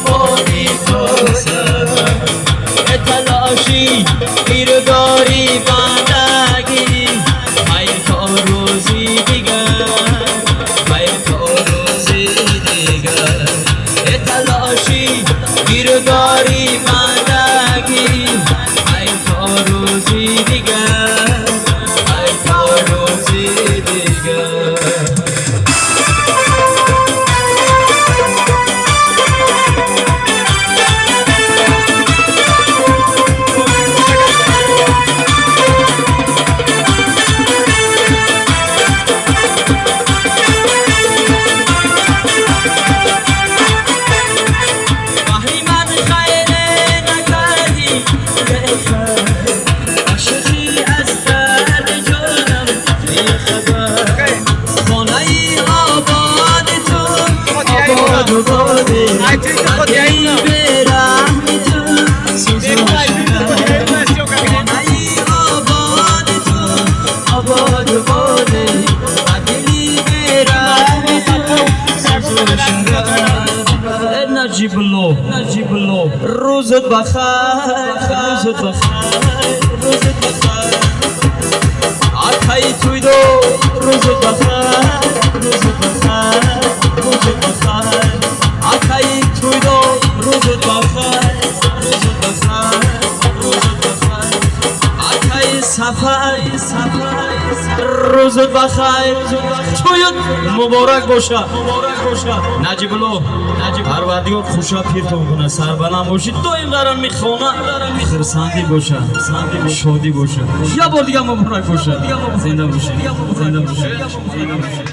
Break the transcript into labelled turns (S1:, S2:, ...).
S1: замони фурсат تلاشی گیرداری بندگی خیر تا روزی دیگر خیر تا روزی دیگر تلاشی گیرداری بندگی خیر تا روزی دیگر خیر تا روزی دیگر. بهری من خیر نکردی عاشقی از درد جانم بیخبر خانه آباد تو آباد و باده دلی به رحم تو سوزان خانه آباد تو آباد و باده دلی به رحم تو سوزان. نجیب الله نجیب الله روزت بخیر روزت بخیر روزت بخیر акаи туйдо рӯзат бахайр рӯзат бахайр рӯзат бахайр акаи туйдо рӯзат бахайр рӯзат бахайр рӯзат бахайр акаи сафар рӯзат бахайр туют муборак боша муборак боша. Наҷибулло наҷиб парвардигор хуша пиртон кунад сарбаланд бошӣ доим дар михона хурсандӣ боша шодӣ боша я бор дига муборак боша зинда бошӣ зинда бошӣ зинда бошӣ.